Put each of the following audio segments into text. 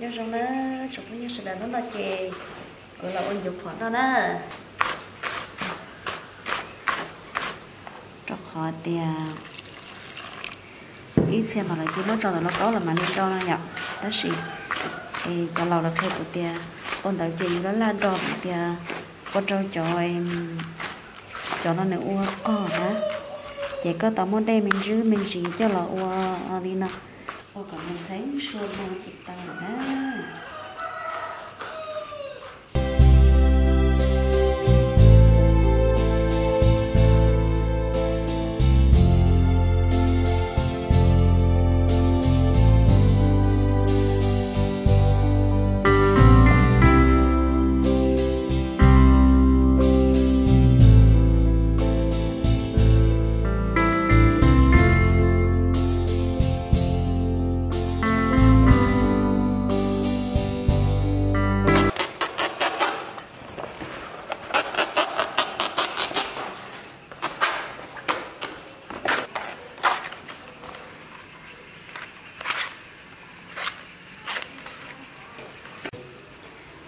Nyob zoo na tsoom phooj ywg sawv daws, hnub no ces kuv los ua ncuav phom noj na. Rau qhov tias ib txhia mas lawv cia muab tso ntawm lauj kaub los mam li do no yom. Tab sis es cov laus lawv qhia kuv tias ua ntawd ces yus laj laj do vim tias ua rau cov, cov no nws ua qog na. Ces koj tau muab dej me ntsis me ntsis coj los ua li no, ua kom nws ntxhee sua no ces tau lawm na.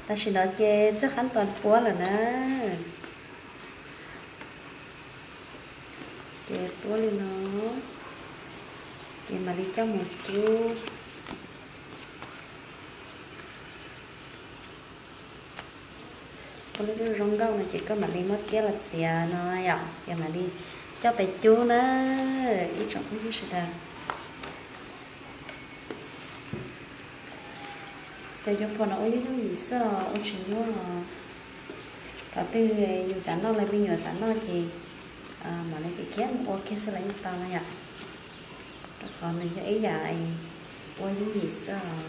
Tam sim no ces txoj qab tos puab lawm na. Ces puab li no, ces mam li coj mus cub. Ua lub zoo nkauj no ces koj mam li muab txiab los txiav no yom, ces mam li coj pem cub na ib tsoom phooj ywg sawv daws. Cov ncuav phom no ua yooj yooj yim xwb os, ua tsis nyuaj os. Thaum twg yus xav noj los me nyuam xav noj ces mam li khiav mus ua kiag xwb los yeej tau no yom. Rau qhov nws yog ib yam ua yooj yim xwb os.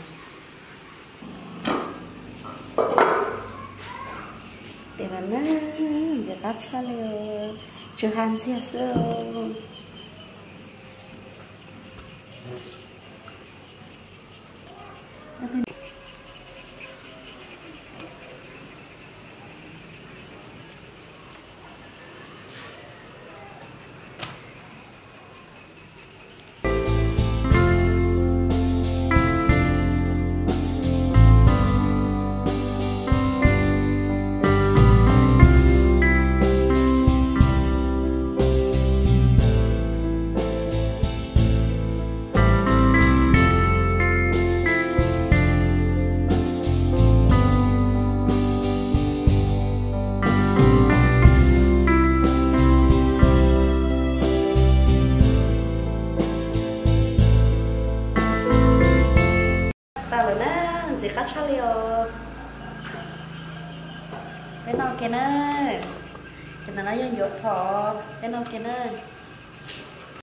Tiav los na, ntxim qab tshaj li, tsw ha ntxiag xwb. Tau lawm na, ntxim qab tshaj li os. Peb noj kiag na. Cov ntawm no yog ncuav phom, peb noj kiag na.